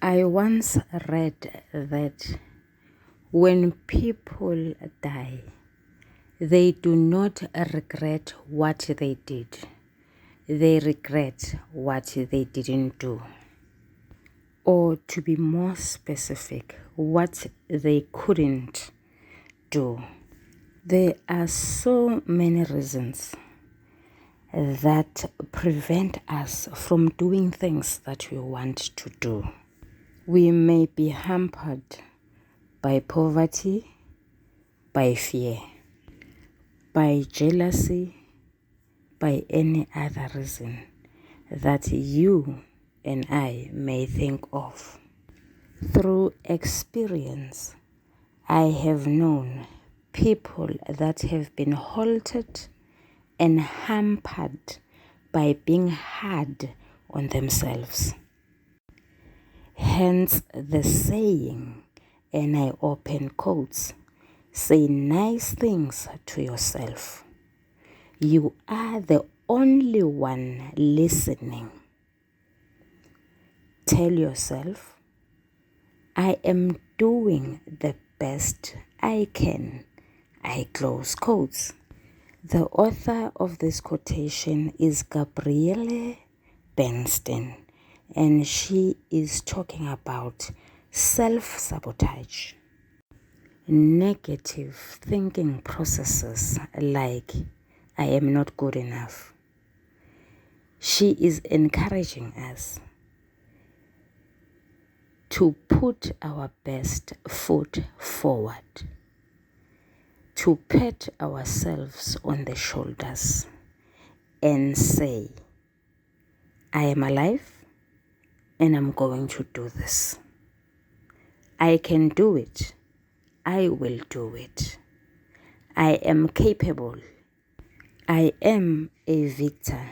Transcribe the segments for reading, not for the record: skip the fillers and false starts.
I once read that when people die, they do not regret what they did. They regret what they didn't do. Or to be more specific, what they couldn't do. There are so many reasons that prevent us from doing things that we want to do. We may be hampered by poverty, by fear, by jealousy, by any other reason that you and I may think of. Through experience, I have known people that have been halted and hampered by being hard on themselves. Hence the saying, and I open quotes, say nice things to yourself. You are the only one listening. Tell yourself, I am doing the best I can. I close quotes. The author of this quotation is Gabrielle Bernstein, and she is talking about self sabotage. Negative thinking processes like, I am not good enough. She is encouraging us to put our best foot forward, to pat ourselves on the shoulders and say, I am alive and I'm going to do this. I can do it. I will do it. I am capable. I am a victor.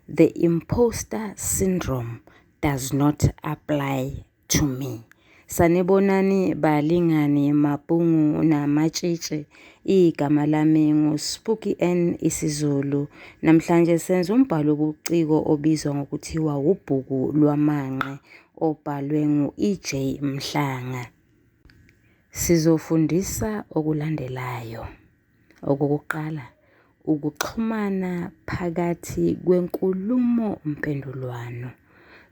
The imposter syndrome does not apply to me. Sanibonani balingani mapungu namatshitshi igama lami nguSpooky N isiZulu. Namhlanje senza umbhalo wobuciko obizwa ngokuthiwa ubhuku lwamanqe obhalwe ngu-EJ Mhlanga. Sizofundisa okulandelayo. Okokuqala, ukuxhumana phakathi kwenkulumo-mpendulwano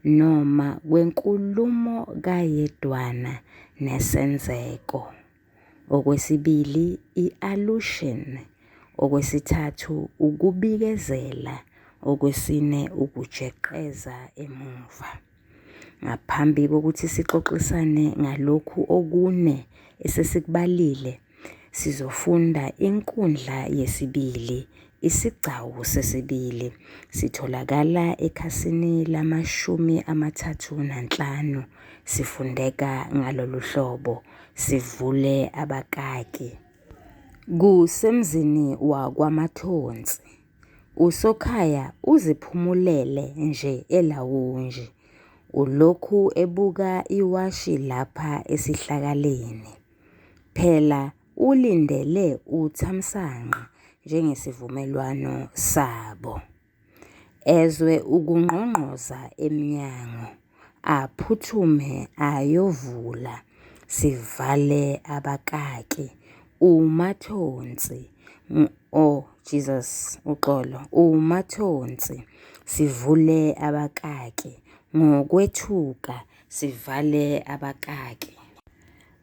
noma kwenkulumo kayedwana nesenzeko. Okwesibili, i-allusion. Okwesithathu, ukubikezela. Okwesine, ukujeqeza emuva. Ngaphambi kokuthi sixoxisane ngalokhu okune esesikubalile, sizofunda inkundla yesibili, isigcawu sesibili. Sitholakala ekhasini lamashumi amathathu nanhlanu. Sifundeka ngalolu hlobo, sivule abakaki. Kusemzini wakwaMathonsi. Usokhaya uziphumulele nje elawunji. Ulokhu ebuka iwashi lapha esihlakaleni. Phela ulindele uThamsanqa njengesivumelwano sabo. Ezwe ukungqongqoza emnyango, aphuthume ayovula. Sivale abakaki. UMathonsi, oh Jesus, uxolo, uMathonsi, sivule abakaki. Ngokwethuka, sivale abakaki.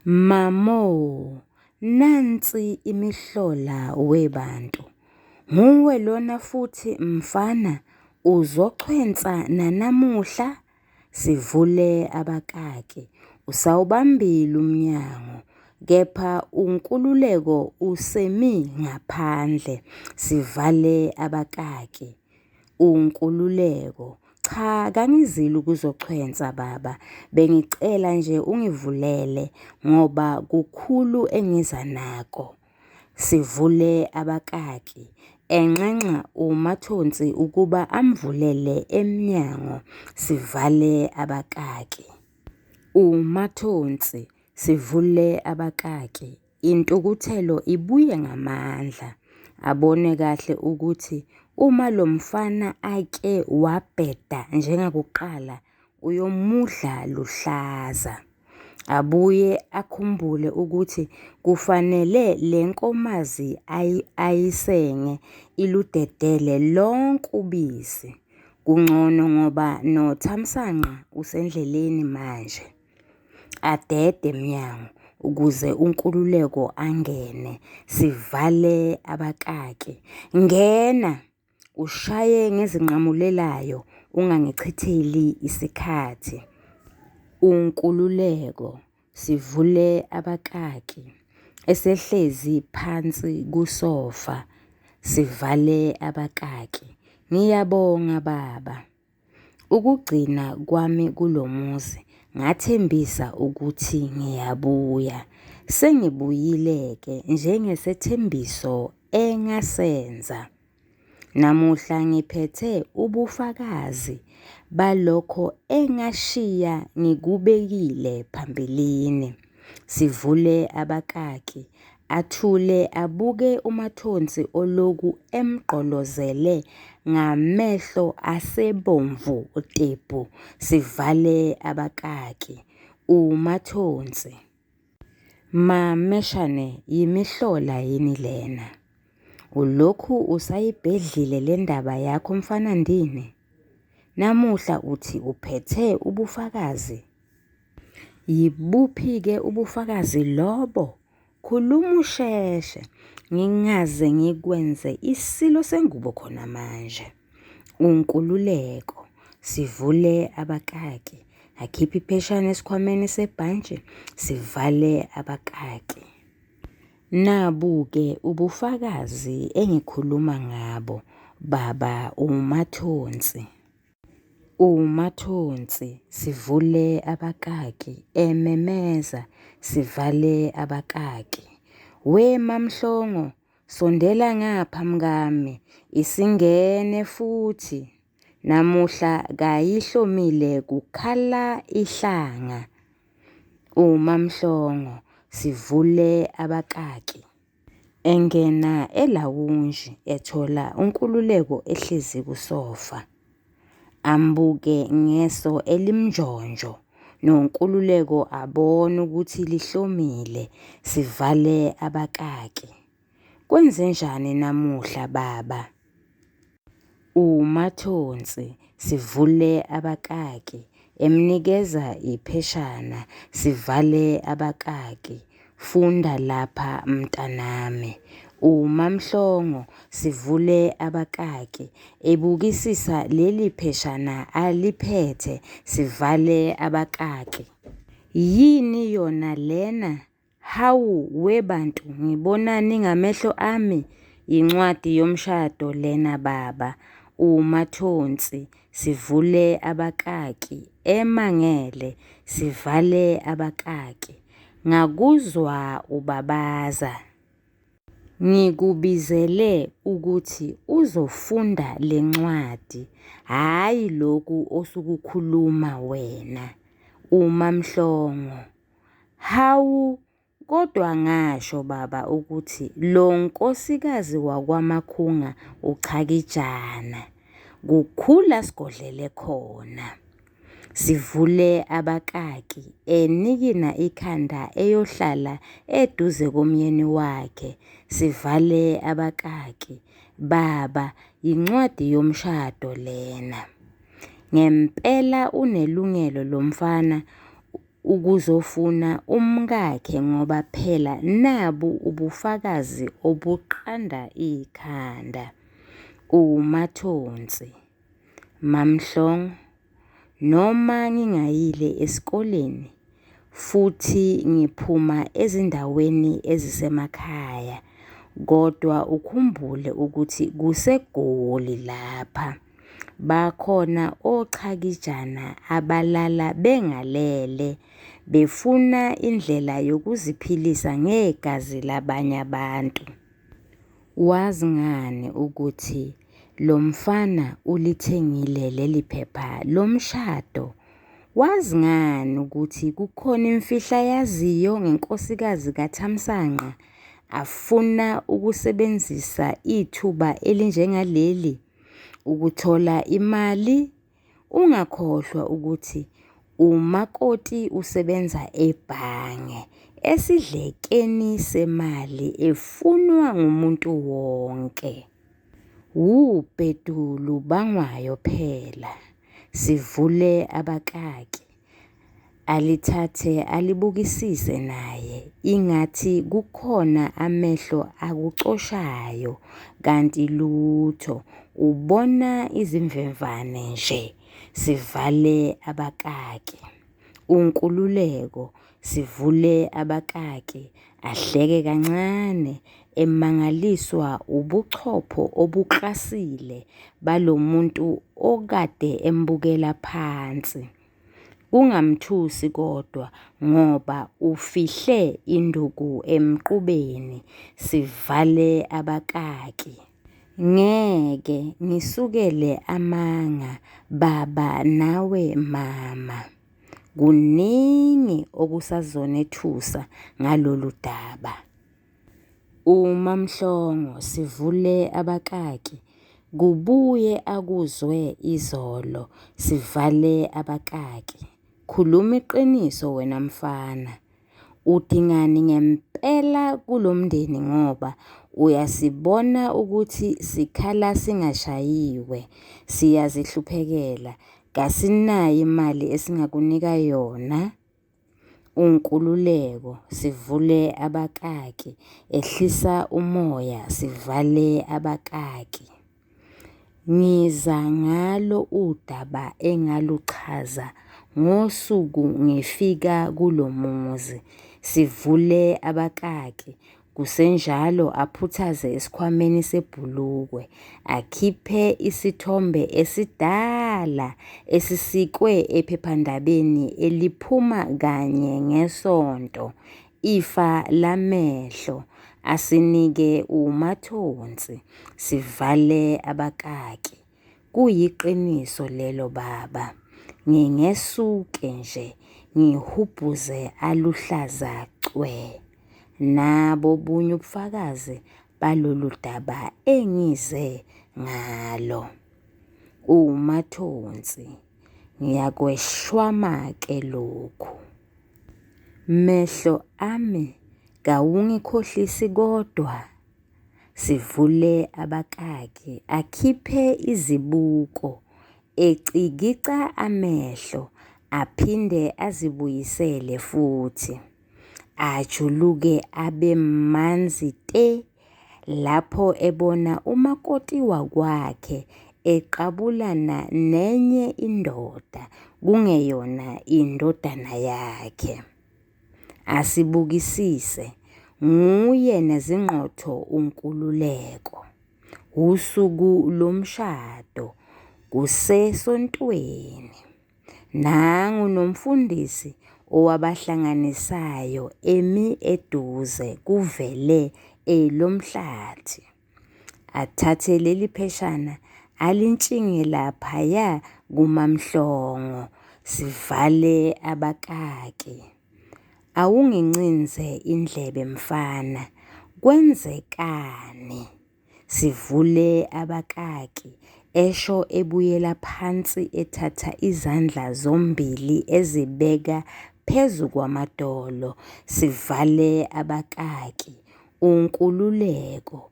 Mamo, nansi imihlola webantu. Nguwe lona futhi mfana uzochwensa nanamuhla? Sivule abakaki, usawubambile umnyango, kepha uNkululeko usemi ngaphandle. Sivale abakaki. UNkululeko, cha kangizile ukuzochwensa baba, bengicela nje ungivulele ngoba kukhulu engiza nako. Sivule abakaki, enxenxa uMathonsi ukuba amvulele emnyango. Sivale abakaki. UMathonsi, sivule abakaki, intukuthelo ibuye ngamandla. Abone kahle ukuthi uma lo mfana ake wabheda njengakuqala uyomudla luhlaza. Abuye akhumbule ukuthi kufanele le nkomazi ayisenge iludedele lonke ubisi. Kungcono ngoba noThamsanqa usendleleni manje. Adede emnyango ukuze uNkululeko angene, sivale abakaki. Ngena! Ushaye ngezinqamulelayo ungangichitheli isikhathi. UNkululeko, sivule abakaki, esehlezi phansi kusofa, sivale abakaki. Ngiyabonga baba. Ukugcina kwami kulo muzi ngathembisa ukuthi ngiyabuya. Sengibuyile-ke njengesethembiso engasenza. Namuhla ngiphethe ubufakazi balokho engashiya ngikubekile phambilini. Sivule abakaki, athule abuke uMathonsi oloku emgqolozele ngamehlo asebomvu tebhu. Sivale abakaki. UMathonsi. Mameshane yimihlola yini lena? Ulokhu usayibhedlile le ndaba yakho mfanandini? Namuhla uthi uphethe ubufakazi? Yibuphi-ke ubufakazi lobo? Khuluma usheshe, ngingaze ngikwenze isilo sengubo khona manje. UNkululeko, sivule abakaki, akhiphe ipheshana esikhwameni sebhantshi, sivale abakaki. Nabu-ke ubufakazi engikhuluma ngabo, baba uMathonsi. UMathonsi, Sivule abakaki, ememeza, sivale abakaki. We MaMhlongo, sondela ngapha mkami, isingene futhi. Namuhla kayihlomile kukhala ihlanga. UMaMhlongo, Sivule abakaki. Engena elawunji ethola uNkululeko ehlezi kusofa. Ambuke ngeso elimnjonjo noNkululeko abone ukuthi lihlomile sivale abakaki. Kwenzenjani namuhla baba? UMathonsi, Sivule abakaki, emnikeza ipheshana, sivale abakaki, funda lapha mntanami. UMaMhlongo, Sivule abakaki, ebukisisa leli pheshana aliphethe, sivale abakaki. Yini yona lena? Hawu webantu ngibonani ngamehlo ami yincwadi yomshado lena baba uMathonsi sivule abakaki emangele sivale abakaki ngakuzwa ubabaza ngikubizele ukuthi uzofunda lencwadi hhayi loku osukukhuluma wena uMaMhlongo. Hawu kodwa ngasho baba ukuthi lo nkosikazi wakwaMakhunga uchakijana. Kukhula sigodlele khona. Sivule abakaki enikina ikhanda eyohlala eduze komyeni wakhe. Sivale abakaki. Baba yincwadi yomshado lena. Ngempela unelungelo lo mfana ukuzofuna umkakhe ngoba phela nabu ubufakazi obuqanda ikhanda. UMathonsi, MaMhlongo, noma ngingayile esikoleni futhi ngiphuma ezindaweni ezisemakhaya kodwa ukhumbule ukuthi kuseGoli lapha. Bakhona ochakijana abalala bengalele befuna indlela yokuziphilisa ngegazi labanye abantu. Wazi ngani ukuthi lo mfana ulithengile leli phepha lomshado? Wazi ngani ukuthi kukhona imfihlo ayaziyo ngenkosikazi kaThamsanqa afuna ukusebenzisa ithuba elinjengaleli ukuthola imali? Ungakhohlwa ukuthi umakoti usebenza ebhange esidlekeni semali efunwa ngumuntu wonke. Wubhedu lubangwayo phela, sivule abakaki. Alithathe alibukisise naye ingathi kukhona amehlo akucoshayo kanti lutho ubona izimvemvane nje. Sivale abakaki. UNkululeko sivule abakaki ahleke kancane emangaliswa ubuchopho obukrasile balo muntu okade embukela phansi. Kungamthusi kodwa ngoba ufihle induku emqubeni, sivale abakaki. Ngeke ngisukele amanga baba nawe mama. Kuningi okusazonethusa ngalolu daba. UMaMhlongo sivule abakaki kubuye akuzwe izolo sivale abakaki. Khuluma iqiniso wena mfana. Udingani ngempela kulo mndeni ngoba uyasibona ukuthi sikhala singashayiwe, siyazihluphekela, kasinayo imali esingakunika yona? UNkululeko sivule abakaki, ehlisa umoya sivale abakaki. Ngiza ngalo udaba engaluchaza ngosuku ngifika kulo muzi. Sivule abakaki kusenjalo aphuthaze esikhwameni sebhulukwe akhiphe isithombe esidala esisikwe ephephandabeni eliphuma kanye ngesonto ifa lamehlo asinike uMathonsi sivale abakaki. Kuyiqiniso lelo baba. Ngingesuke nje ngihubhuze aluhlaza cwe. Nabo bunye ubufakazi balolu daba engize ngalo. UMathonsi, ngiyakweshwama-ke lokhu. Mehlo ami kawungikhohlisi kodwa. Sivule abakaki akhiphe izibuko ecikica amehlo aphinde azibuyisele futhi. Ajuluke abe manzi te lapho ebona umakoti wakwakhe eqabulana nenye indoda kungeyona indodana yakhe. Asibukisise, nguye nezingqotho uNkululeko. Usuku lomshado kusesontweni. Nangu nomfundisi owabahlanganisayo emi eduze kuvele elomhlathi. Athathe leli pheshana alintshinge laphaya kuMaMhlongo sivale abakaki. Awungincinze indlebe mfana, kwenzekani? Sivule abakaki, esho ebuyela phansi ethatha izandla zombili ezibeka phezu kwamadolo. Sivale abakaki. UNkululeko,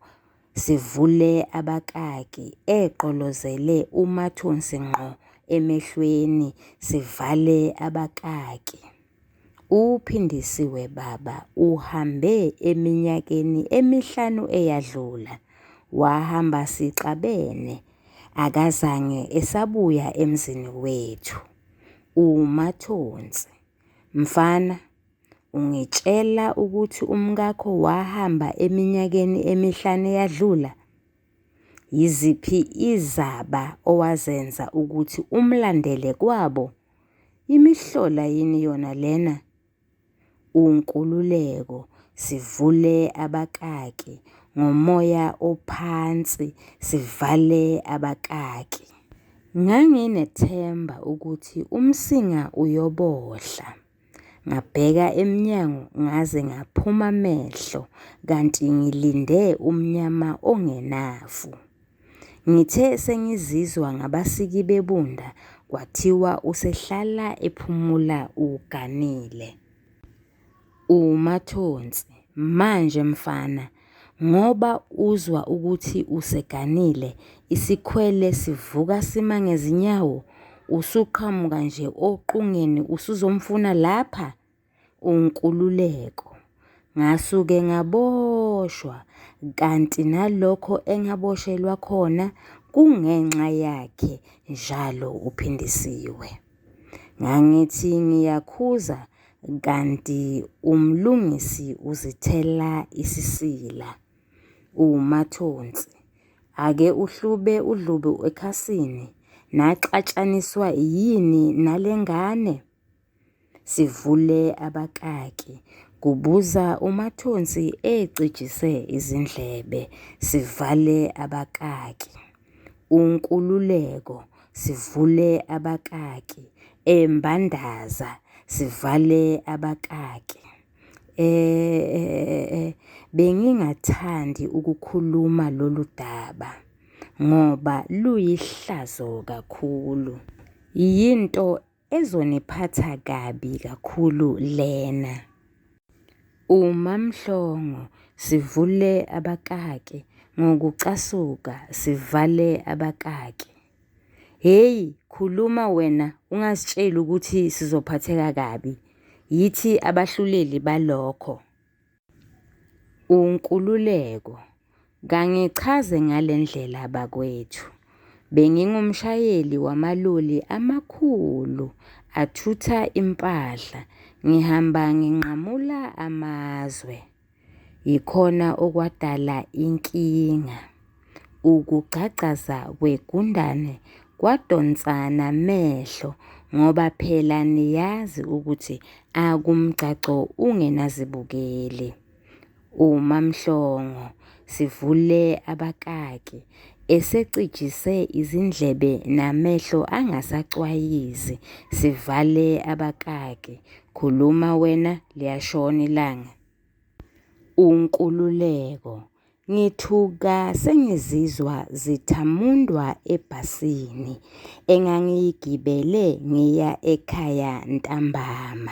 Sivule abakaki, egqolozele uMathonsi ngqo emehlweni, sivale abakaki. UPhindisiwe baba uhambe eminyakeni emihlanu eyadlula. Wahamba sixabene, akazange esabuya emzini wethu. UMathonsi, Mfana, ungitshela ukuthi umkakho wahamba eminyakeni emihlanu eyadlula? Yiziphi izaba owazenza ukuthi umlandele kwabo? Imihlola yini yona lena? UNkululeko, Sivule abakaki ngomoya ophansi sivale abakaki. Nganginethemba ukuthi umsinga uyobohla. Ngabheka emnyango ngaze ngaphuma amehlo kanti ngilinde umnyama ongenafu. Ngithe sengizizwa ngabasiki bebunda Kwathiwa usehlala ephumula uganile. UMathonsi, Manje mfana ngoba uzwa ukuthi useganile isikhwele sivuka sima ngezinyawo usuqhamuka nje oqungeni usuzomfuna lapha? UNkululeko, Ngasuke ngaboshwa kanti nalokho engaboshelwa khona kungenxa yakhe njalo uPhindisiwe. Ngangithi ngiyakhuza kanti uMlungisi uzithela isisila. UMathonsi, Ake uhlube udlubu ekhasini, naxatshaniswa yini nale ngane? Sivule abakaki, kubuza uMathonsi ecijise izindlebe. Sivale abakaki. UNkululeko, Sivule abakaki. Embandaza, Sivale abakaki. Eh, bengingathandi ukukhuluma lolu daba ngoba luyihlazo kakhulu. Yinto ezoniphatha kabi kakhulu lena. UMaMhlongo, Sivule abakaki ngokucasuka, sivale abakaki. Hheyi khuluma wena ungasitsheli ukuthi sizophatheka kabi. Yithi abahluleli balokho. UNkululeko, Kangichaze ngale ndlela bakwethu. Bengingumshayeli wamaloli amakhulu athutha impahla, ngihamba nginqamula amazwe. Yikhona okwadala inkinga. Ukugcagcaza kwegundane kwadonsa namehlo ngoba phela niyazi ukuthi akumgcagco ungenazibukeli. UMaMhlongo, sivule abakaki, esecijise izindlebe namehlo angasacwayizi, sivale abakaki, khuluma wena liyashona ilanga. UNkululeko, Ngithuka sengizizwa zithamundwa ebhasini engangiyigibele ngiya ekhaya ntambama.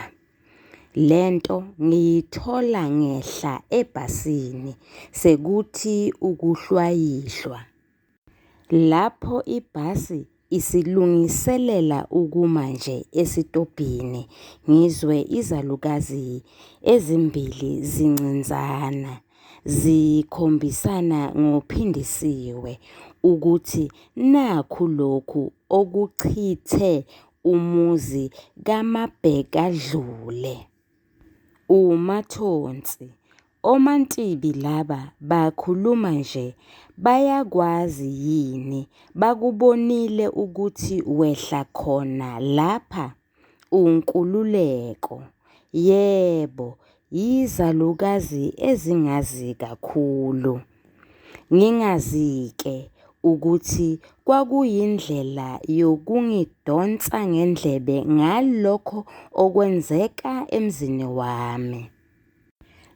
Le nto ngiyithola ngehla ebhasini sekuthi ukuhlwayihlwa. Lapho ibhasi isilungiselela ukuma nje esitobhini ngizwe izalukazi ezimbili zincinzana, zikhombisana ngoPhindisiwe ukuthi nakhu lokhu okuchithe umuzi kaMabhekadlule. UMathonsi, OMaNtibi laba bakhuluma nje bayakwazi yini bakubonile ukuthi wehla khona lapha? UNkululeko, Yebo, yizalukazi ezingazi kakhulu. Ngingazi-ke ukuthi kwakuyindlela yokungidonsa ngendlebe ngalokho okwenzeka emzini wami.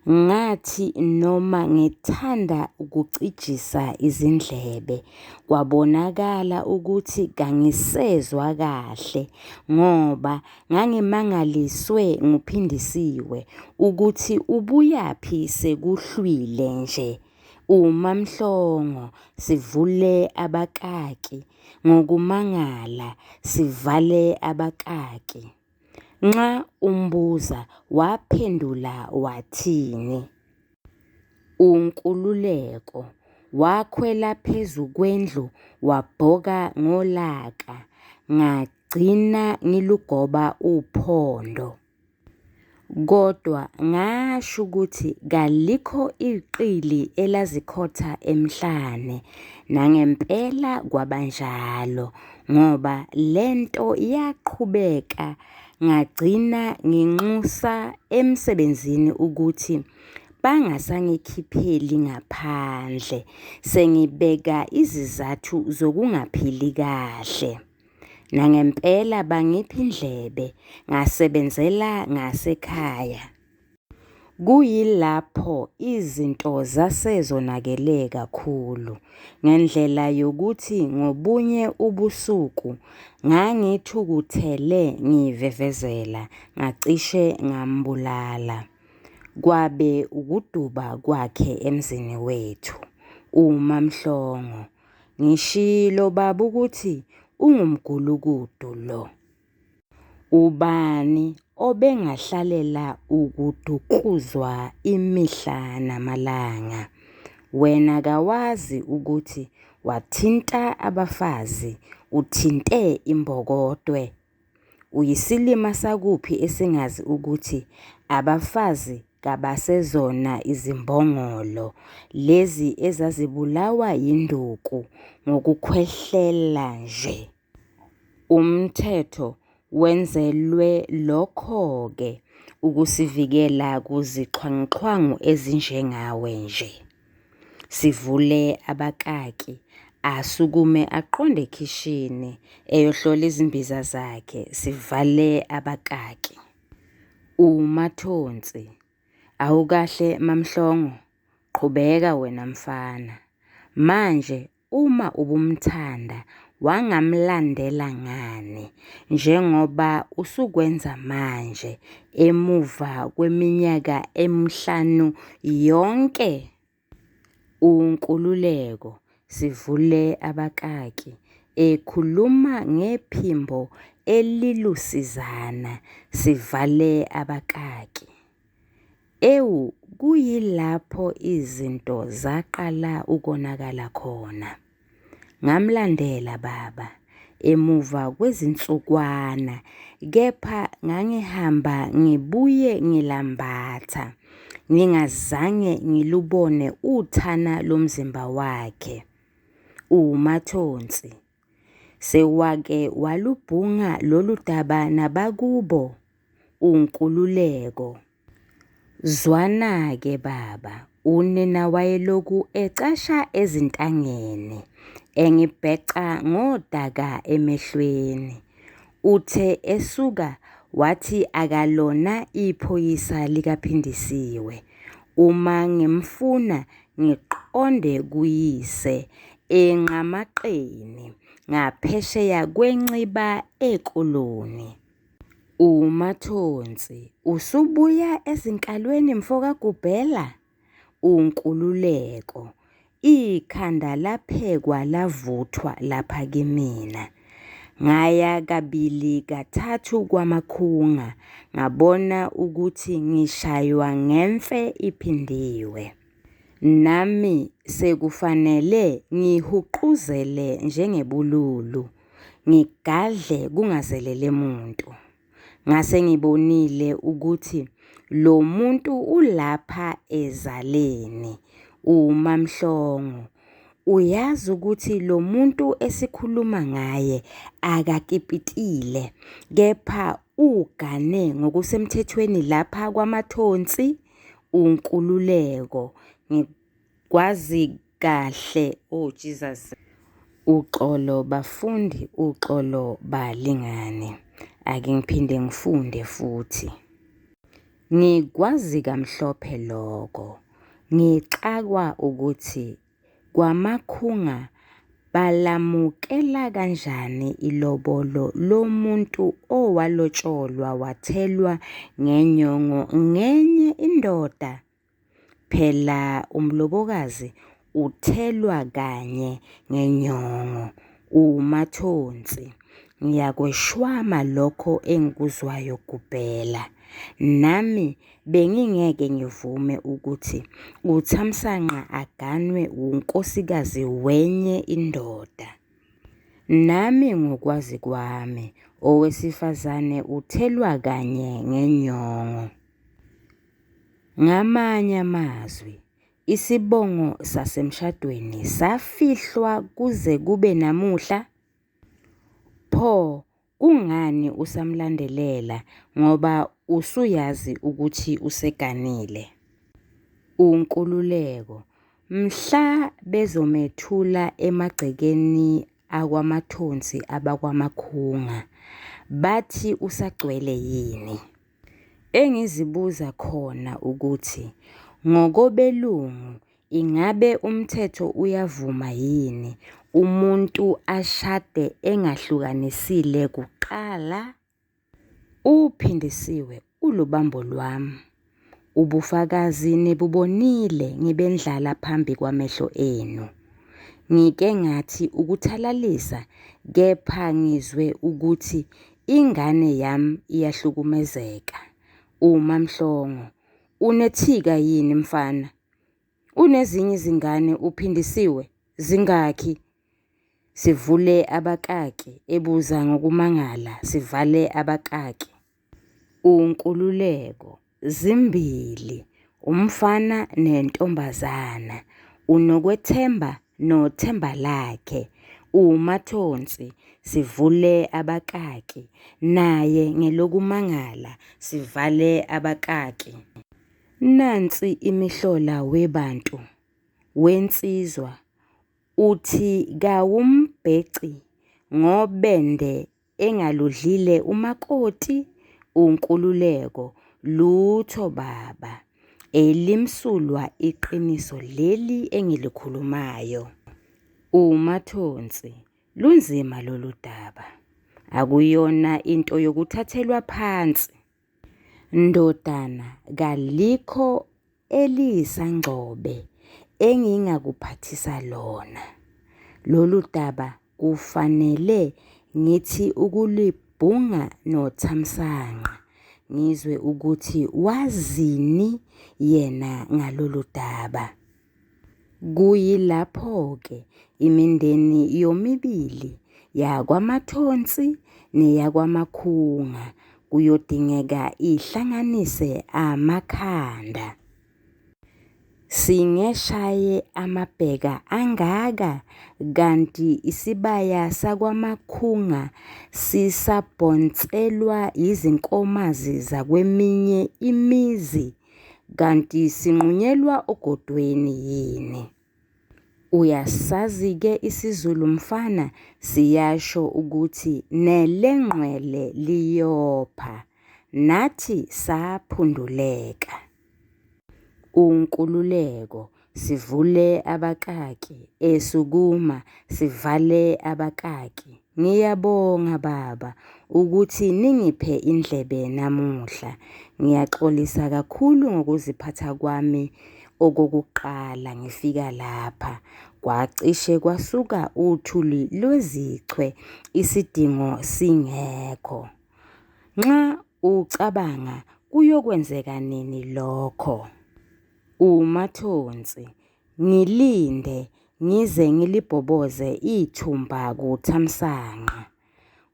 Ngathi noma ngithanda ukucijisa izindlebe, kwabonakala ukuthi kangisezwa kahle ngoba ngangimangaliswe nguPhindisiwe ukuthi ubuyaphi sekuhlwile nje. UMaMhlongo, sivule abakaki ngokumangala, sivale abakaki. Nxa umbuza waphendula wathini? UNkululeko wakhwela phezu kwendlu wabhoka ngolaka ngagcina ngilugoba uphondo. Kodwa ngasho ukuthi kalikho iqili elazikhotha emhlane, nangempela kwabanjalo ngoba le nto yaqhubeka ngagcina nginxusa emsebenzini ukuthi bangasangikhipheli ngaphandle sengibeka izizathu zokungaphili kahle. Nangempela bangipha indlebe ngasebenzela ngasekhaya. Kuyilapho izinto zase zonakele kakhulu ngendlela yokuthi ngobunye ubusuku ngangithukuthele ngivevezela ngacishe ngambulala. Kwabe ukuduba kwakhe emzini wethu. UMaMhlongo, ngishilo baba ukuthi ungumgulukudu lo. Ubani obengahlalela ukudukluzwa imihla namalanga? Wena kawazi ukuthi wathinta abafazi uthinte imbokodwe? Uyisilima sakuphi esingazi ukuthi abafazi kabasezona izimbongolo lezi ezazibulawa yinduku ngokukhwehlela nje? Umthetho wenzelwe lokho-ke ukusivikela kuzixhwanguxhwangu ezinjengawe nje. Sivule abakaki, asukume aqonde ekhishini eyohlola izimbiza zakhe, sivale abakaki. UMathonsi, Awukahle MaMhlongo, qhubeka wena mfana. Manje uma ubumthanda wangamlandela ngani njengoba usukwenza manje emuva kweminyaka emihlanu yonke? UNkululeko, Sivule abakaki, ekhuluma ngephimbo elilusizana, sivale abakaki. Ewu kuyilapho izinto zaqala ukonakala khona. Ngamlandela baba emuva kwezinsukwana kepha ngangihamba ngibuye ngilambatha ngingazange ngilubone uthana lomzimba wakhe. UMathonsi, sewake walubhunga lolu daba nabakubo? UNkululeko, Zwana-ke baba, unina wayelokhu ecasha ezintangeni, engibheca ngodaka emehlweni. Uthe esuka wathi akalona iphoyisa likaPhindisiwe, uma ngimfuna ngiqonde kuyise eNqamaqeni ngaphesheya kweNciba eKoloni. UMathonsi, Usubuya ezinkalweni mfokaGubhela? UNkululeko, Ikhanda laphekwa lavuthwa lapha kimina. Ngaya kabili kathathu kwaMakhunga ngabona ukuthi ngishaywa ngemfe iphindiwe. Nami sekufanele ngihuquzele njengebululu, ngigadle kungazelele muntu. Ngase ngibonile ukuthi lo muntu ulapha ezaleni, uMaMhlongo. Uyazi ukuthi lo muntu esikhuluma ngaye akakipitile kepha ugane ngokusemthethweni lapha kwaMathonsi? UNkululeko, Ngikwazi kahle, oh Jesus. Uxolo bafundi, uxolo balingani. Ake ngiphinde ngifunde futhi. Ngikwazi kamhlophe loko. Ngixakwa ukuthi kwaMakhunga balamukela kanjani ilobolo lomuntu owalotsholwa wathelwa ngenyongo ngenye indoda? Phela umlobokazi uthelwa kanye ngenyongo, uMathonsi. Ngiyakweshwama lokho engikuzwayo Gubhela. Nami bengingeke ngivume ukuthi uThamsanqa aganwe wunkosikazi wenye indoda. Nami ngokwazi kwami owesifazane uthelwa kanye ngenyongo. Ngamanye amazwi, isibongo sasemshadweni safihlwa kuze kube namuhla? Pho kungani usamlandelela ngoba usuyazi ukuthi useganile? UNkululeko, Mhla bezomethula emagcekeni akwaMathonsi abakwaMakhunga, bathi usagcwele yini? Engizibuza khona ukuthi ngokobelungu ingabe umthetho uyavuma yini umuntu ashade engahlukanisile kuqala? UPhindisiwe ulubambo lwami. Ubufakazi nibubonile ngibendlala phambi kwamehlo enu. Ngike ngathi ukuthalalisa kepha ngizwe ukuthi ingane yami iyahlukumezeka. UMaMhlongo, unethika yini mfana? Unezinye izingane uPhindisiwe? Zingaki? Sivule abakaki, ebuza ngokumangala, sivale abakaki. UNkululeko, Zimbili, umfana nentombazana. UNokwethemba noThembalakhe. UMathonsi, sivule abakaki. Naye ngelokumangala, sivale abakaki. Nansi imihlola webantu, wensizwa, uthi kawumbheci ngobende engaludlile umakoti? UNkululeko, Lutho baba, elimsulwa iqiniso leli engilikhulumayo. UMathonsi, Lunzima lolu daba. Akuyona into yokuthathelwa phansi. Ndodana kalikho eliyisangcobe engingakuphathisa lona. Lolu daba kufanele ngithi ukulibhunga noThamsanqa ngizwe ukuthi wazini yena ngalolu daba. Kuyilapho-ke imindeni yomibili yakwaMathonsi neyakwaMakhunga kuyodingeka ihlanganise amakhanda. Singeshaye amabheka angaka kanti isibaya sakwaMakhunga sisabhonselwa yizinkomazi zakweminye imizi? Kanti sinqunyelwa ogodweni yini? Uyasazi-ke isiZulu mfana siyasho ukuthi nelengqwele liyopha. Nathi saphunduleka. UNkululeko, Sivule abakaki, esukuma, sivale abakaki. Ngiyabonga baba ukuthi ningiphe indlebe namuhla. Ngiyaxolisa kakhulu ngokuziphatha kwami okokuqala ngifika lapha. Kwacishe kwasuka uthuli lwezichwe isidingo singekho. Nxa ucabanga kuyokwenzeka nini lokho? UMathonsi, Ngilinde ngize ngilibhoboze ithumba kuThamsanqa.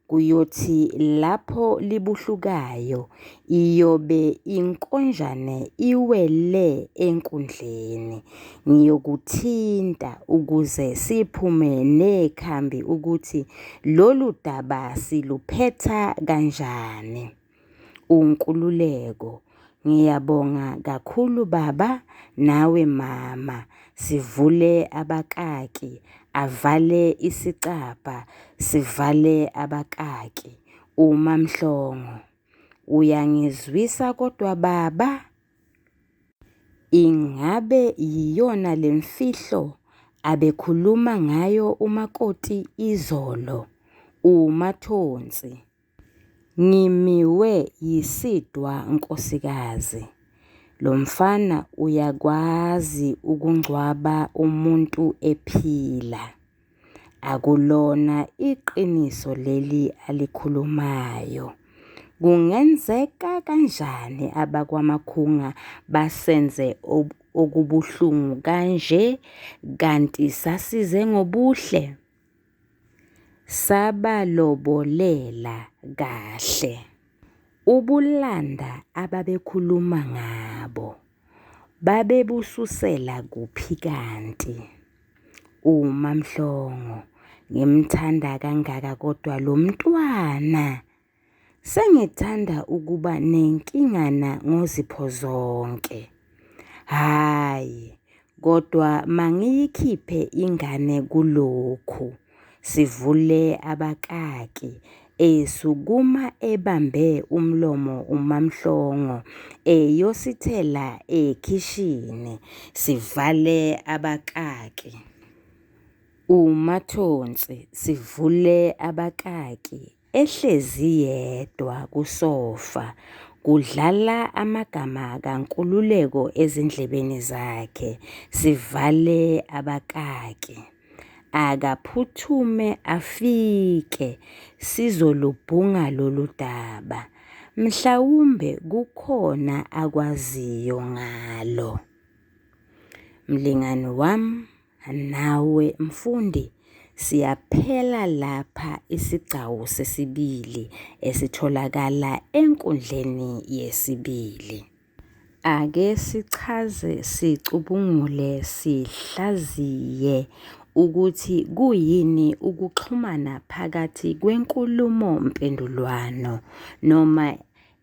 Kuyothi lapho libuhlukayo iyobe inkonjane iwele enkundleni. Ngiyokuthinta ukuze siphume nekhambi ukuthi lolu daba siluphetha kanjani. UNkululeko, Ngiyabonga kakhulu baba nawe mama. Sivule abakaki, avale isicabha, sivale abakaki. UMaMhlongo, Uyangizwisa kodwa baba? Ingabe yiyona le mfihlo abekhuluma ngayo umakoti izolo? UMathonsi, Ngimiwe yisidwa nkosikazi. Lo mfana uyakwazi ukungcwaba umuntu ephila. Akulona iqiniso leli alikhulumayo. Kungenzeka kanjani abakwaMakhunga basenze okubuhlungu kanje kanti sasize ngobuhle? Sabalobolela kahle. Ubulanda ababekhuluma ngabo babebususela kuphi kanti? UMaMhlongo, ngimthanda kangaka kodwa lo mntwana. Sengithanda ukuba nenkingana ngozipho zonke. Hhayi, kodwa mangiyikhiphe ingane kulokhu. Sivule abakaki. Esukuma ebambe umlomo uMaMhlongo eyosithela ekhishini, sivale abakaki. UMathonsi sivule abakaki ehlezi yedwa kusofa kudlala amagama kaNkululeko ezindlebeni zakhe, sivale abakaki. Akaphuthume afike sizolubhunga lolu daba. Mhlawumbe kukhona akwaziyo ngalo. Mlingani wami nawe mfundi, siyaphela lapha isigcawu sesibili esitholakala enkundleni yesibili. Ake sichaze, sicubungule, sihlaziye ukuthi kuyini ukuxhumana phakathi kwenkulumo-mpendulwano noma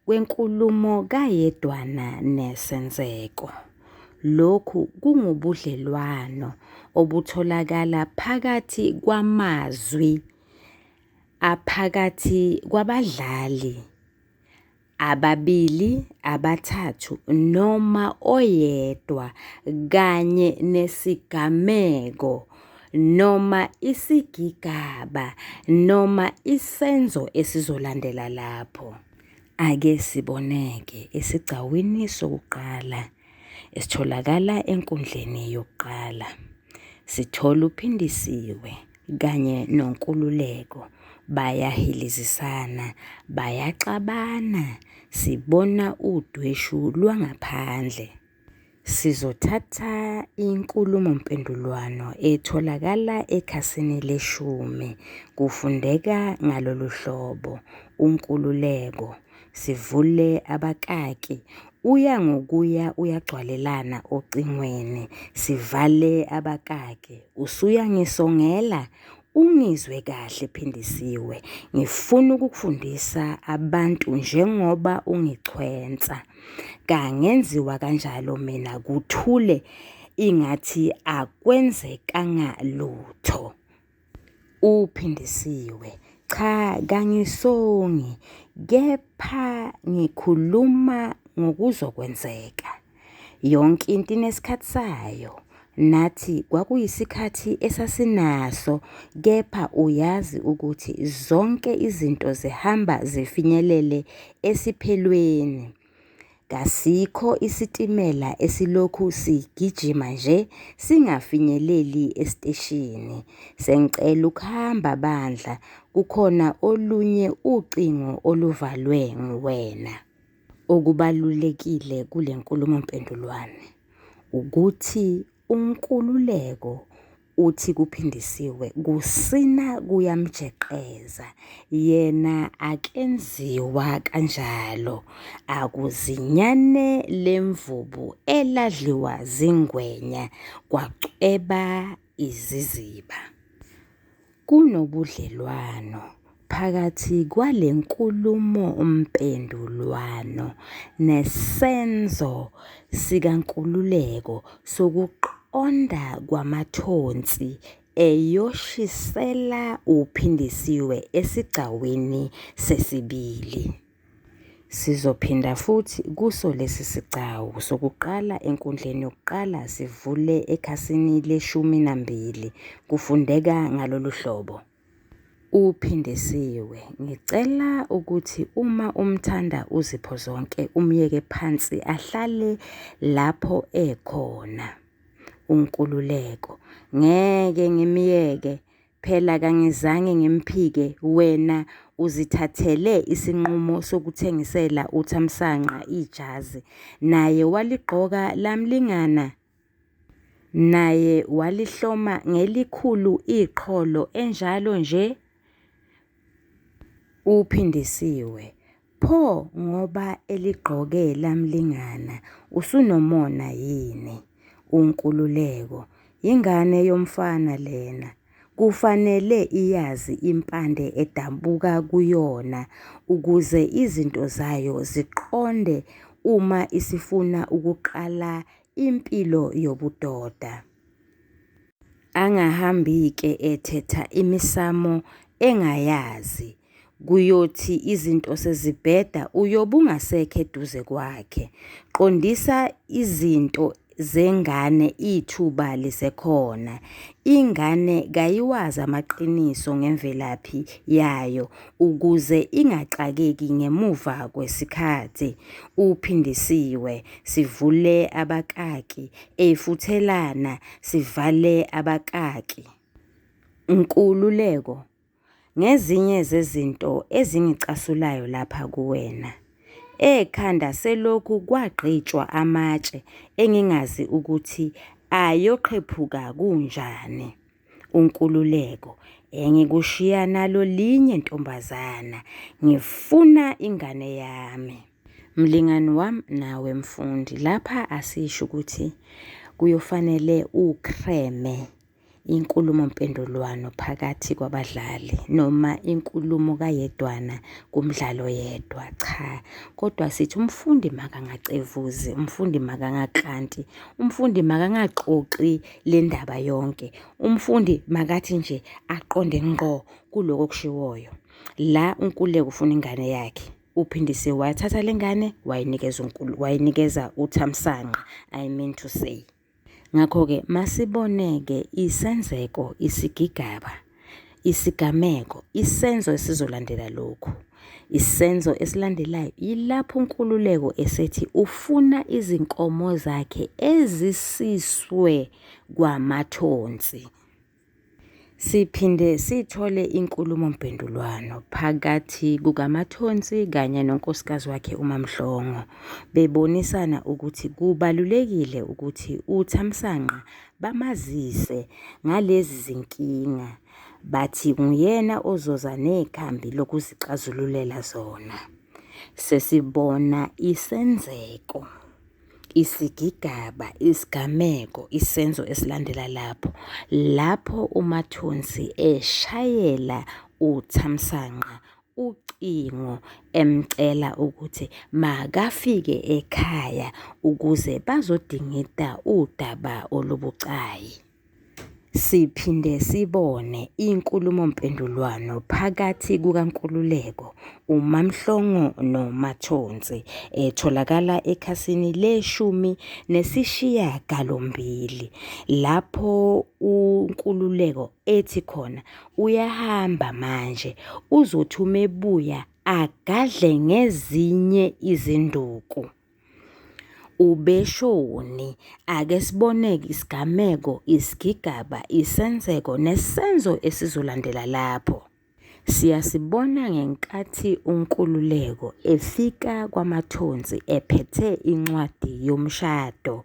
kwenkulumo kayedwana nesenzeko. Lokhu kungubudlelwano obutholakala phakathi kwamazwi aphakathi kwabadlali ababili, abathathu noma oyedwa kanye nesigameko noma isigigaba noma isenzo esizolandela lapho. Ake siboneke esigcawini sokuqala esitholakala enkundleni yokuqala. Sithola uPhindisiwe kanye noNkululeko bayahilizisana, bayaxabana, sibona udweshu lwangaphandle. Sizothatha inkulumompendulwano etholakala ekhasini leshumi. Kufundeka ngalolu hlobo, uNkululeko, Sivule abakaki, uya ngokuya uyagcwalelana ocingweni. Sivale abakaki, usuyangisongela? Ungizwe kahle Phindisiwe, ngifuna ukukufundisa abantu njengoba ungichwensa. Kangenziwa kanjalo mina kuthule ingathi akwenzekanga lutho. Uphindisiwe, Cha kangisongi kepha ngikhuluma ngokuzokwenzeka. Yonke into inesikhathi sayo. Nathi kwakuyisikhathi esasinaso kepha uyazi ukuthi zonke izinto zihamba zifinyelele esiphelweni. Kasikho isitimela esilokhu sigijima nje singafinyeleli esiteshini. Sengicela ukuhamba bandla kukhona olunye ucingo oluvalwe nguwena. Okubalulekile kule nkulumompendulwane ukuthi uNkululeko uthi kuPhindisiwe kusina kuyamjeqeza yena akenziwa kanjalo akuzinyane lemvubu eladliwa zingwenya kwacweba iziziba. Kunobudlelwano phakathi kwale nkulumompendulwano nesenzo sikaNkululeko sokuqonda kwamathonsi eyoshisela uPhindisiwe esigcawini sesibili. Sizophinda futhi kuso lesi sigcawu sokuqala enkundleni yokuqala sivule ekhasini leshumi nambili. Kufundeka ngalolu hlobo. Uphindisiwe, Ngicela ukuthi uma umthanda uZipho Zonke umyeke phansi ahlale lapho ekhona. UNkululeko, Ngeke ngimyeke. Phela kangizange ngimphike wena uzithathele isinqumo sokuthengisela uThamsanqa ijazi naye waligqoka lamlingana. Naye walihloma ngelikhulu iqholo enjalo nje. UPhindisiwe, Pho ngoba eligqoke lamlingana usunomona yini? UNkululeko, Yingane yomfana lena. Kufanele iyazi impande edabuka kuyona ukuze izinto zayo ziqonde uma isifuna ukuqala impilo yobudoda. Angahambi-ke ethetha imisamo engayazi. Kuyothi izinto sezibheda uyobe ungasekho eduze kwakhe. Qondisa izinto zengane ithuba lisekhona. Ingane kayiwazi amaqiniso ngemvelaphi yayo ukuze ingaxakeki ngemuva kwesikhathi. Uphindisiwe, sivule abakaki, efuthelana, sivale abakaki. Nkululeko, Ngezinye zezinto ezingicasulayo lapha kuwena. Ekhanda selokhu kwagqitshwa amatshe engingazi ukuthi ayoqhephuka kunjani. UNkululeko, Engikushiya nalo linye ntombazana, ngifuna ingane yami. Mlingani wami nawe mfundi, lapha asisho ukuthi kuyofanele ukhreme inkulumompendulwano phakathi kwabadlali noma inkulumo kayedwana kumdlalo yedwa cha kodwa sithi umfundi makangacevuzi umfundi makangaklanti umfundi makangaxoxi le ndaba yonke umfundi makathi nje aqonde ngqo kuloko okushiwoyo la uNkululeko ufuna ingane yakhe uphindise wathatha lengane wayinikeza uNkulu wayinikeza uThamsanqa I mean to say Ngakho-ke masibone-ke isenzeko, isigigaba, isigameko, isenzo esizolandela lokhu. Isenzo esilandelayo yilapho uNkululeko esethi ufuna izinkomo zakhe ezisiswe kwaMathonsi. Siphinde sithole inkulumompendulwano phakathi kukaMathonsi kanye nonkosikazi wakhe uMaMhlongo bebonisana ukuthi kubalulekile ukuthi uThamsanqa bamazise ngalezi zinkinga bathi nguyena ozoza nekhambi lokuzixazululela zona. Sesibona isenzeko. Isigigaba, isigameko, isenzo esilandela lapho, lapho uMathonsi eshayela uThamsanqa ucingo emcela ukuthi makafike ekhaya ukuze bazodingida udaba olubucayi. Siphinde sibone inkulumompendulwano phakathi kukaNkululeko, uMaMhlongo noMathonsi etholakala ekhasini leshumi nesishiyagalombili lapho uNkululeko ethi khona uyahamba manje uzothi uma ebuya agadle ngezinye izinduku. Ubeshoni? Ake sibone-ke isigameko, isigigaba, isenzeko nesenzo esizolandela lapho. Siyasibona ngenkathi uNkululeko efika kwaMathonsi ephethe incwadi yomshado,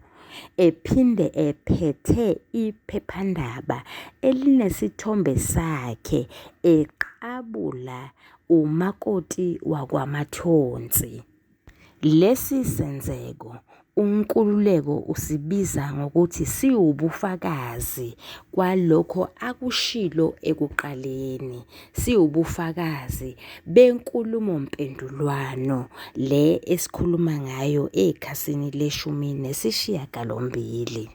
ephinde ephethe iphephandaba elinesithombe sakhe eqabula umakoti wakwaMathonsi. Lesi senzeko uNkululeko usibiza ngokuthi siwubufakazi kwalokho akushilo ekuqaleni, siwubufakazi benkulumompendulwano le esikhuluma ngayo ekhasini leshumi nesishiyagalombili.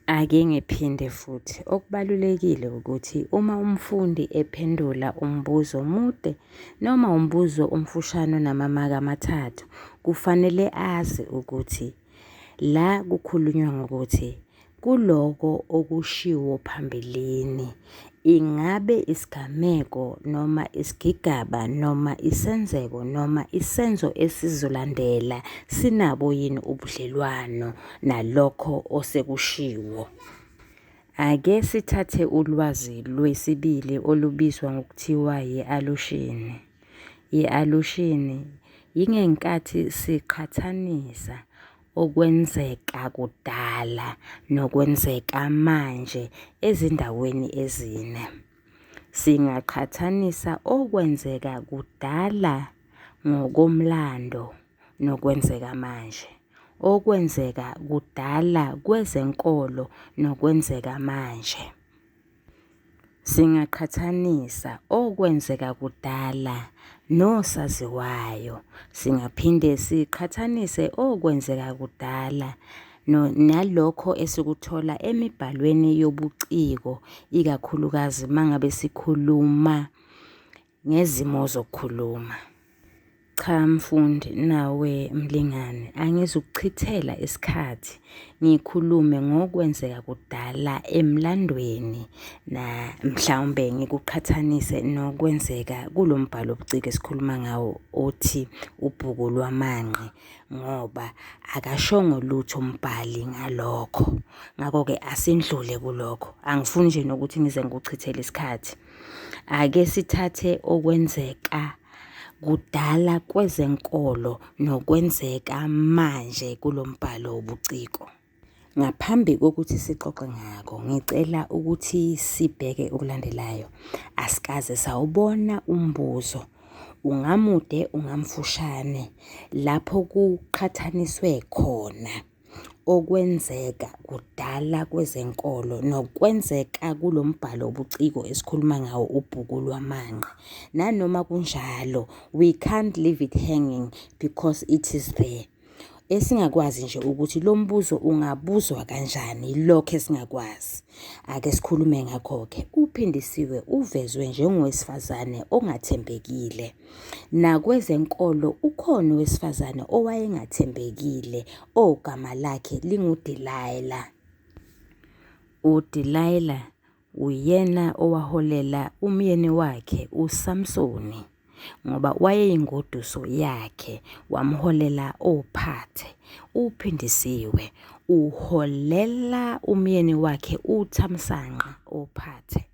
Ake ngiphinde futhi, okubalulekile ukuthi uma umfundi ephendula umbuzo omude noma umbuzo omfushane onamamaki amathathu, kufanele azi ukuthi la kukhulunywa ngokuthi kuloko okushiwo phambilini, ingabe isigameko noma isigigaba noma isenzeko noma isenzo esizolandela sinabo yini ubudlelwano nalokho osekushiwo. Ake sithathe ulwazi lwesibili olubizwa ngokuthiwa yi-alushini. I-alushini yingenkathi siqhathanisa okwenzeka kudala nokwenzeka manje ezindaweni ezine. Singaqhathanisa okwenzeka kudala ngokomlando nokwenzeka manje, okwenzeka kudala kwezenkolo nokwenzeka manje. Singaqhathanisa okwenzeka kudala nosaziwayo. Singaphinde siqhathanise okwenzeka kudala nalokho esikuthola emibhalweni yobuciko, ikakhulukazi mangabe sikhuluma. ngezimo zokukhuluma. Cha mfundi nawe mlingani, angizukuchithela isikhathi ngikhulume ngokwenzeka kudala emlandweni na mhlawumbe ngikuqhathanise nokwenzeka kulo mbhalo obuciko esikhuluma ngawo othi ubhuku lwamanqe ngoba akashongo lutho umbhali ngalokho. Ngakho-ke asindlule kulokho, angifuni nje nokuthi ngize ngikuchithele isikhathi. Ake sithathe okwenzeka kudala kwezenkolo nokwenzeka manje kulo mbhalo wobuciko. Ngaphambi kokuthi sixoxe ngako, ngicela ukuthi sibheke okulandelayo. Asikaze sawubona umbuzo, ungamude ungamfushane, lapho kuqhathaniswe khona okwenzeka kudala kwezenkolo nokwenzeka kulo mbhalo wobuciko esikhuluma ngawo ubhuku lwamanqe. Nanoma kunjalo, we can't leave it hanging because it is there. Esingakwazi nje ukuthi lo mbuzo ungabuzwa kanjani lokho esingakwazi. Ake sikhulume ngakho-ke. UPhindisiwe uvezwe njengowesifazane ongathembekile. Nakwezenkolo ukhona owesifazane owayengathembekile ogama lakhe linguDelilah. UDelilah uyena owaholela umyeni wakhe uSamsoni ngoba wayeyingoduso yakhe wamholela ophathe. UPhindisiwe uholela umyeni wakhe uThamsanqa ophathe.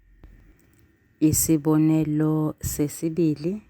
Isibonelo sesibili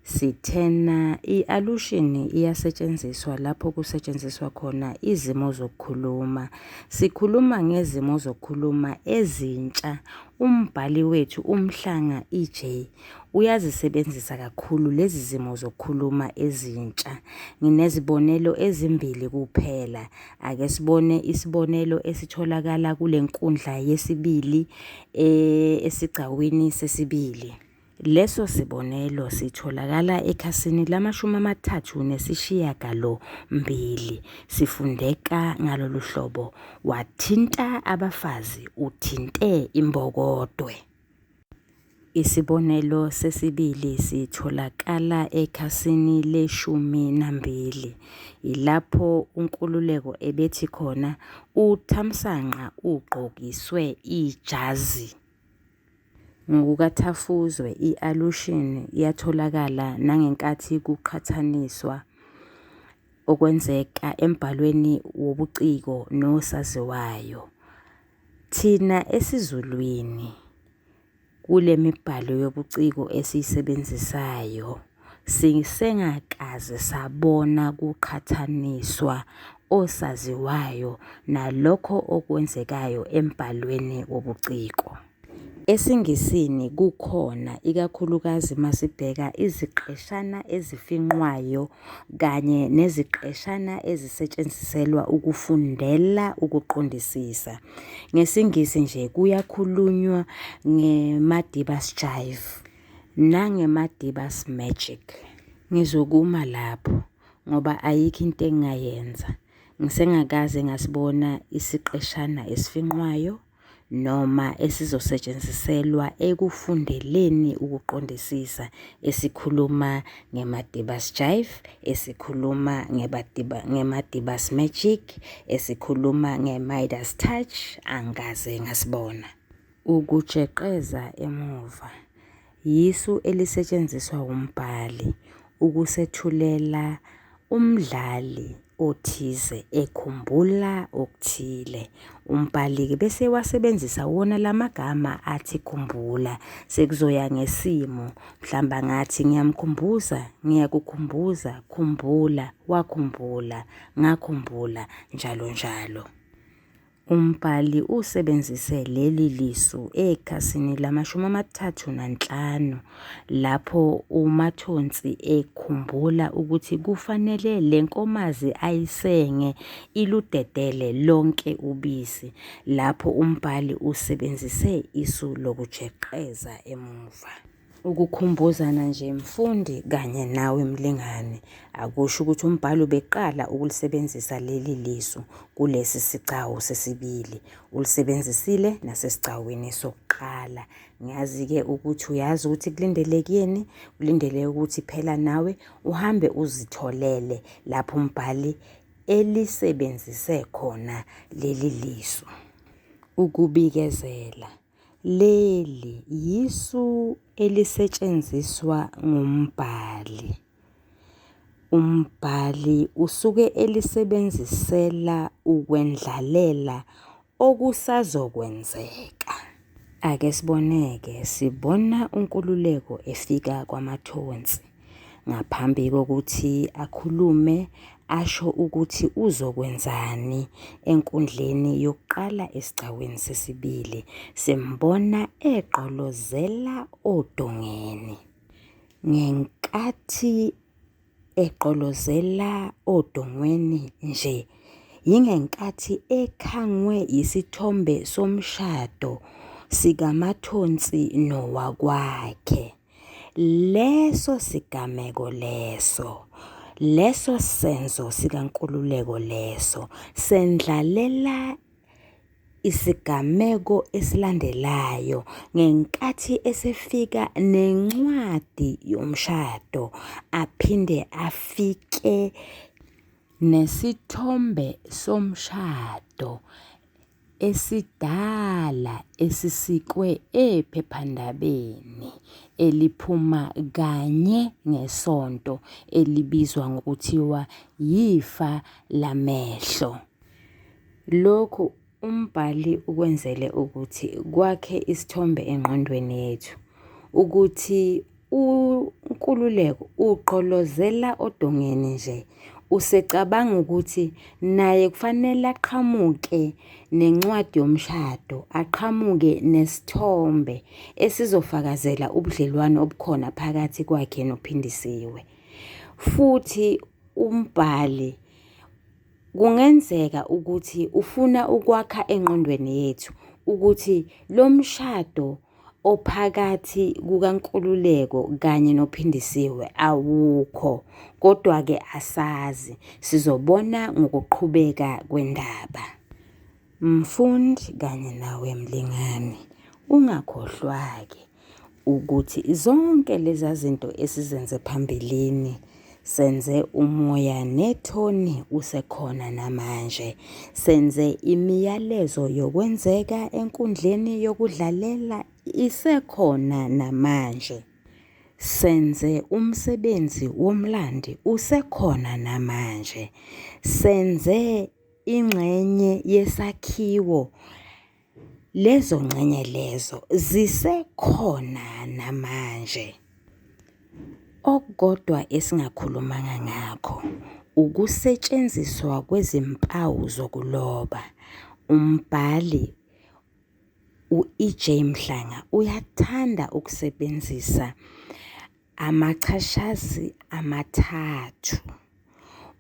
sithena i-alushini iyasetshenziswa lapho kusetshenziswa khona izimo zokukhuluma. Sikhuluma ngezimo zokukhuluma ezintsha. Umbhali wethu uMhlanga EJ uyazisebenzisa kakhulu lezi zimo zokukhuluma ezintsha. Nginezibonelo ezimbili kuphela. Ake sibone isibonelo esitholakala kule nkundla yesibili esigcawini sesibili. Leso sibonelo sitholakala ekhasini lama-38 sifundeka ngalolu hlobo, wathinta abafazi uthinte imbokodwe. Isibonelo sesibili sitholakala ekhasini le-12 yilapho uNkululeko ebethi khona uThamsanqa ugqokiswe ijazi. NgokukaThafuzwe i-alushini iyatholakala nangenkathi kuqhathaniswa okwenzeka embhalweni wobuciko nosaziwayo. Thina esiZulwini kule mibhalo yobuciko esiyisebenzisayo sisengakaze sabona kuqhathaniswa osaziwayo nalokho okwenzekayo embhalweni wobuciko. EsiNgisini kukhona, ikakhulukazi masibheka iziqeshana ezifingqwayo kanye neziqeshana ezisetshenziselwa ukufundela ukuqondisisa. NgesiNgisi nje kuyakhulunywa ngeMadiba's Jive nangeMadiba's Magic. Ngizokuma lapho ngoba ayikho into engingayenza. Ngisengakaze ngasibona isiqeshana esifinqwayo noma esizosetshenziselwa ekufundeleni ukuqondisisa esikhuluma ngeMadiba's Jive, esikhuluma ngeMadiba's Magic, esikhuluma ngeMidas Touch, angikaze ngasibona. Ukujeqeza emuva yisu elisetshenziswa wumbhali ukusethulela umdlali othize ekhumbula okuthile. Umbhali-ke bese wasebenzisa wona la magama athi khumbula, sekuzoya ngesimo. Mhlawumbe angathi ngiyamkhumbuza, ngiyakukhumbuza, khumbula, wakhumbula, ngakhumbula, njalo njalo. Umbhali usebenzise leli lisu ekhasini lama-35 lapho uMathonsi ekhumbula ukuthi kufanele le nkomazi ayisenge iludedele lonke ubisi. Lapho umbhali usebenzise isu lokujeqeza emuva. Ukukhumbuzana nje mfundi kanye nawe mlingani, akusho ukuthi umbhali ubeqala ukulisebenzisa leli lisu kulesi sigcawu sesibili. Ulisebenzisile nasesigcawini sokuqala. Ngiyazi-ke ukuthi uyazi ukuthi kulindelekeni, kulindeleke ukuthi phela nawe uhambe uzitholele lapho umbhali elisebenzise khona leli lisu. Ukubikezela. Leli yisu elisetshenziswa ngumbhali. Umbhali usuke elisebenzisela ukwendlalela okusazokwenzeka. Ake sibone-ke, sibona uNkululeko efika kwaMathonsi. Ngaphambi kokuthi akhulume asho ukuthi uzokwenzani enkundleni yokuqala esigcawini sesibili, simbona egqolozela odongeni. Ngenkathi egqolozela odongweni nje, yingenkathi ekhangwe yisithombe somshado sikaMathonsi nowakwakhe. Leso sigameko leso, leso senzo sikaNkululeko leso sendlalela isigameko esilandelayo ngenkathi esefika nencwadi yomshado aphinde afike nesithombe somshado esidala esisikwe ephephandabeni eliphuma kanye ngesonto elibizwa ngokuthiwa Yifa Lamehlo. Lokhu umbhali ukwenzele ukuthi kwakhe isithombe engqondweni yethu ukuthi uNkululeko ugqolozela odongeni nje usecabanga ukuthi naye kufanele aqhamuke nencwadi yomshado, aqhamuke nesithombe esizofakazela ubudlelwano obukhona phakathi kwakhe noPhindisiwe. Futhi umbhali kungenzeka ukuthi ufuna ukwakha engqondweni yethu ukuthi lo mshado ophakathi kukaNkululeko kanye noPhindisiwe awukho, kodwa-ke asazi, sizobona ngokuqhubeka kwendaba. Mfundi kanye nawe mlingani, ungakhohlwa-ke ukuthi zonke leza zinto esizenze phambilini senze umoya nethoni usekhona namanje. Senze imiyalezo yokwenzeka enkundleni yokudlalela isekhona namanje. Senze umsebenzi womlandi usekhona namanje. Senze ingxenye yesakhiwo Lezo ngxenye lezo zisekhona namanje. Okukodwa esingakhulumanga ngakho ukusetshenziswa kwezimpawu zokuloba. Umbhali u-EJ Mhlanga uyathanda ukusebenzisa Amachashazi amathathu.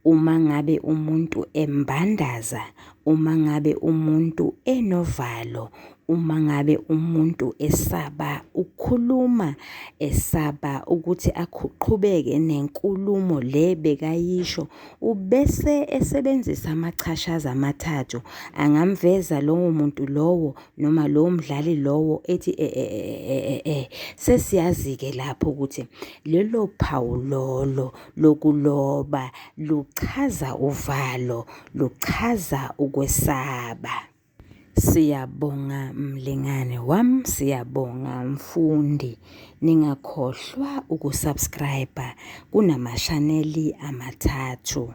Uma ngabe umuntu embandaza, uma ngabe umuntu enovalo, uma ngabe umuntu esaba ukukhuluma, esaba ukuthi aqhubeke nenkulumo le bekayisho, ubese esebenzisa amachashazi amathathu. Angamveza lowo muntu lowo noma lowo mdlali lowo ethi e e e e e sesiyazi-ke lapho ukuthi lelo phawu lolo lokuloba luchaza uvalo, luchaza ukwesaba. Siyabonga mlingane wam, siyabonga mfundi. Ningakhohlwa ukusubscribe kunamashaneli amathathu.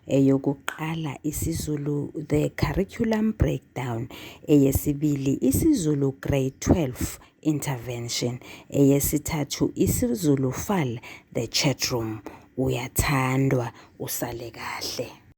Eyokuqala isiZulu The Curriculum Breakdown, eyesibili isiZulu Grade 12 Intervention, eyesithathu isiZulu Fal The Chat Room. Uyathandwa, usale kahle.